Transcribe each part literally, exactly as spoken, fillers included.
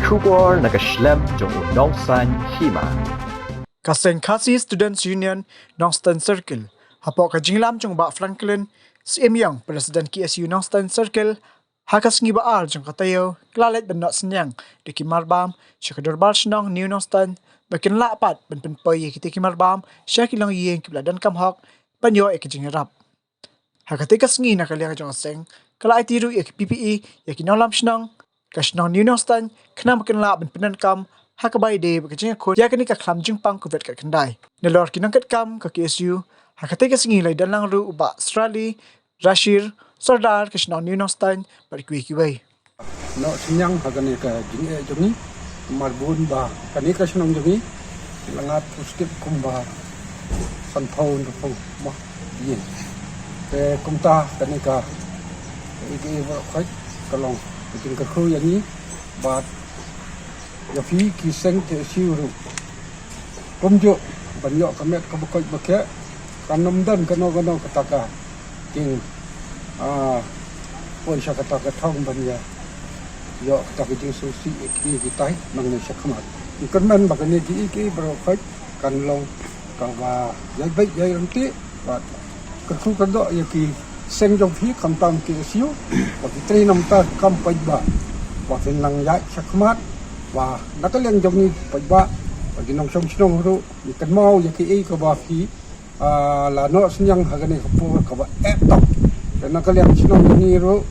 Khubor na ka shlem jong u Nongstoiñ Hima. Ka seng Khasi Students Union Nongstoiñ Circle, hapoh ka jinglam jong Bah Franklin Syiemiong, President K S U Nongstoiñ Circle, ha ka sngi ba ar jong ka taïew, ka la leit ban noh synñiang da ki marbam sha ka dorbar shnong New Nongstoiñ, ba kin lah pat ban pynpoi ïa kita ki marbam sha ki longïing kiba la donkam hok ban ïoh ïa ka jingïarap. Ha katei ka sngi, na ka liang jong ka seng, ka la aiti ruh ïa ki P P E ïa ki nonglam shnong ka shnong New Nongstoiñ, khnang ba kin lah ban pyndonkam ha kaba ïadei bad ka jingïakhun ïa kane ka khlam jingpang Covid khatkhyndai. Nalor ki nongkitkam ka K S U, ha katei ka sngi la ïadon lang ruh u Bah Srali Rashir, Sordar ka shnong New Nongstoiñ, bad kiwei kiwei. Noh synñiang ha kane ka jingeh jong ngi, namar bun ba kane ka shnong jong ngi la ngat positive kumba sanphew hynriewphew mo ïing. Te kumta kane ka, ka ïing baroh khoit ka long ka jingkyrkhu ïa ngi bad ïa phi ki seng K S U ruh. Kumjuh ban ïoh ka met kaba koit ba khiah, kan ym don kano kano kata ka jing, ah, poi sha kata ka thong ban ïa ïoh kata ka jingsngewsih ïa ki, ïa kitai nangne shakhmat. Ngi kyrmen ba kane ki, ïa ki baroh khoit kan long kaba ïai beit ïai ryntih. Bad kyrkhu kyrdoh ïa ki seng jong phi, khamtam K S U, ba phi trei na ka bynta ka kam paidbah, ba phin nang ïaid shakhmat, ba na ka liang jong ngi paidbah, ba ki nongshong shnong ruh ngi kynmaw ïa kiei kaba phi, ah, la noh synñiang ha kane ka por kaba eh tok. Te na ka liang shnong jong ngi ruh,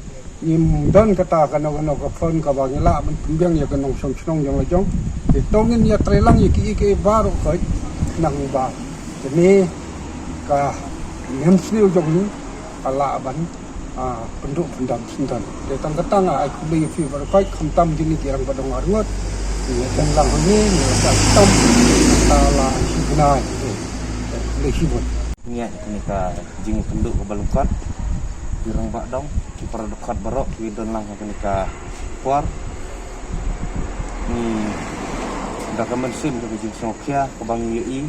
ngim don kata kano kano ka fund kaba ngi lah ban pynbiang ïa ka nongshong shnong jong la jong. Te to ngin ïatreilang ïa kiei kiei baroh khoit, khnang ba kane ka mynsiem jong ngi ka lah ban, ah, pynduh pyndam syndon. Te tang kata nga ai khublei ïa phi baroh khoit, khamtam kine ki rangbah dong arngut. Ngi ïa don lang hangne, ngi ïa don tam, ta la shi bnai. Te khublei shibun. Ngi ïa kane ka jingïakynduh kaba lyngkot, ki rangbah dong, ki para dkhot baroh kiba don lang ha kane ka por. Ngi da ka mynsiem da ka jingsngewkhia kaba ngi ïohi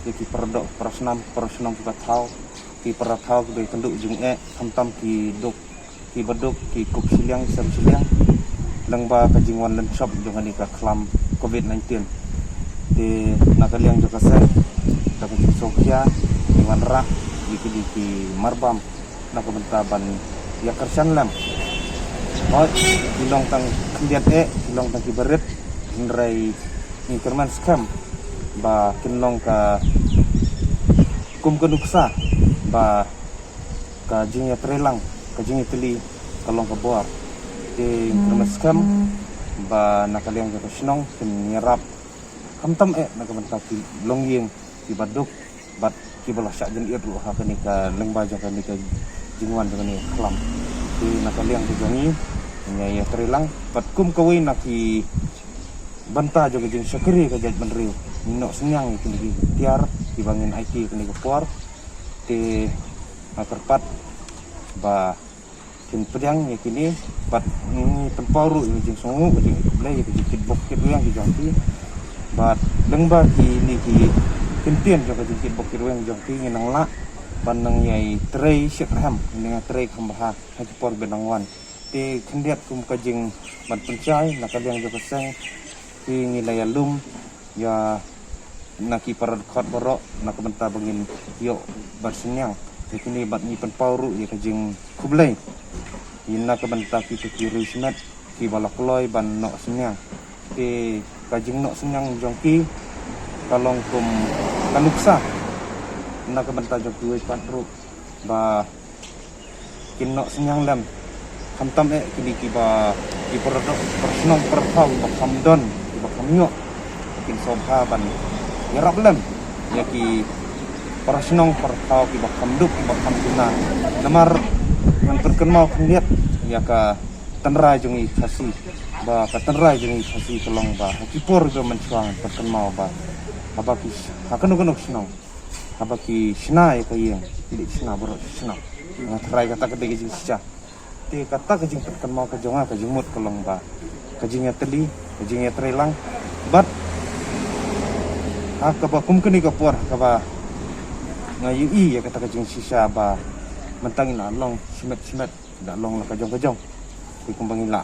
ïa ki para doh, para snam, para shnong kiba thaw, ki para thaw kiba ïakynduh jingeh, khamtam ki duk, kiba duk, ki kup shiliang, ki sem shiliang, lyngba ka jingwan lynshop jong kane ka khlam Covid nineteen. Te na ka liang jong ka seng, da ka jingsngewkhia, ngi wanrah ïa kine ki marbam na ka bynta ban ïa kyrshan lem. Hooid, ki long tang khyndiat eh, ki long tang kiba rit, hynrei ngi kyrmen skhem ba kin long ka kum ka nuksa ba ka jingïatreilang, ka jingïatylli ka long ka bor. Te ngi kyrmen skhem ba na ka liang jong ka shnong kin ïarap khamtam eh na ka bynta ki longïing kiba duk bad kiba la shah jingit ruh ha kane ka lyngba jong kane ka jingwan jong kane ka khlam. Te na ka liang ka jong ngi, ngi ïatreilang bad kum kawei na ki bynta jong ka jingshakri ka jaitbynriew, ngi noh synñiang ïa kine ki tiar kiba ngin aiti ha kane ka por. Te nga kyrpad ba kin pdiang ïa kine, bad ngi pynpaw ruh ïa ka jingsngewnguh, ka jingkhublei ïa ka jingkitbok kitrwiang ki jong ki. Bad lyngba kine ki kyntien jong ka jingkitbok kitrwiang jong ki, ngin nang lah ban nang ïai trei shitrhem, ngin nang ïai trei kham bha ha ki por ba dang wan. Te khyndiat kum ka jingban pynshai na ka liang jong ka seng, te ngi la ïalum ïa na ki para dkhot baroh na ka bynta ba ngin ïoh ban synñiang ïa kine, bad ngi pynpaw ruh ïa ka jingkhublei ïa na ka bynta kita ki riewshimet kiba la kloi ban noh synñiang. Te ka jingnoh synñiang jong ki ka long kum ka nuksa na ka bynta jong kiwei pat ruh ba kin noh synñiang lem. Khamtam eh kine kiba, ki para doh, para shnong, para thaw kiba kham don, kiba kham ïoh, kin sngewbha ban ïarap lem ïa ki para shnong, para thaw kiba kham duk, kiba kham duna. Namar ngan pynkynmaw khyndiat ïa ka tynrai jong ngi Khasi, ba ka tynrai jong ngi Khasi ka long ba ha ki por ba mynshuwa ngan pynkynmaw ba haba ki, ha kano kano ka shnong, haba ki shna ïa ka ïing, ki leit shna baroh shi shnong. Nga tharai kata ka dei ka jingshisha. Te kata ka jingpynkynmaw ka jong nga, ka jingmut ka long ba ka jingïatylli, ka jingïatreilang, bad ha kaba kum kane ka por, ha kaba nga ïohi ïa kata ka jingshisha ba mynta ngi la long shimet shimet, la long la ka jong ka jong. Te kumba ngi la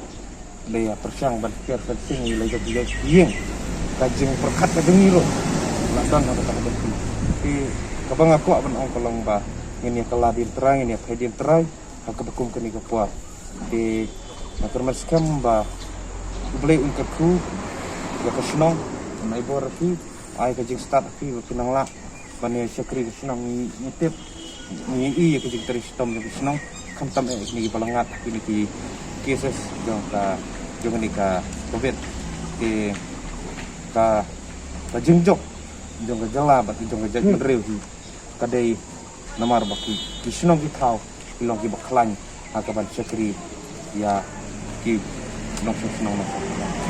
Dei ïa pyrshang ban kiar fencing ïa la jong ki ïing. Ka jingpyrkhat ka jong ngi ruh la don ha kata ka jingpyrkhat. Te kaba nga kwah ban ong ka long ba ngin ïa kylla dien trai, ngin ïa peit dien trai ha kaba kum kane ka por. Te nga kyrmen skhem ba U Blei un kyrkhu ïa ka shnong, un ai bor ïa ki, ai ka jingstad ïa ki ba kin nang lah ban ïa shakri ka shnong. Ngi, ngi tip, ngi ïohi ïa ka jingtrei shitom jong ka shnong, khamtam eh kine kiba la ngat ha kine ki cases jong ka, jong kane ka covid. Te ka, ka jingjop jong ka jylla bad jong ka jaitbynriew hi ka dei namar ba ki, ki shnong ki thaw ki long kiba khlaiñ ha ka ban shakri ïa ki nongshong shnong nongshong.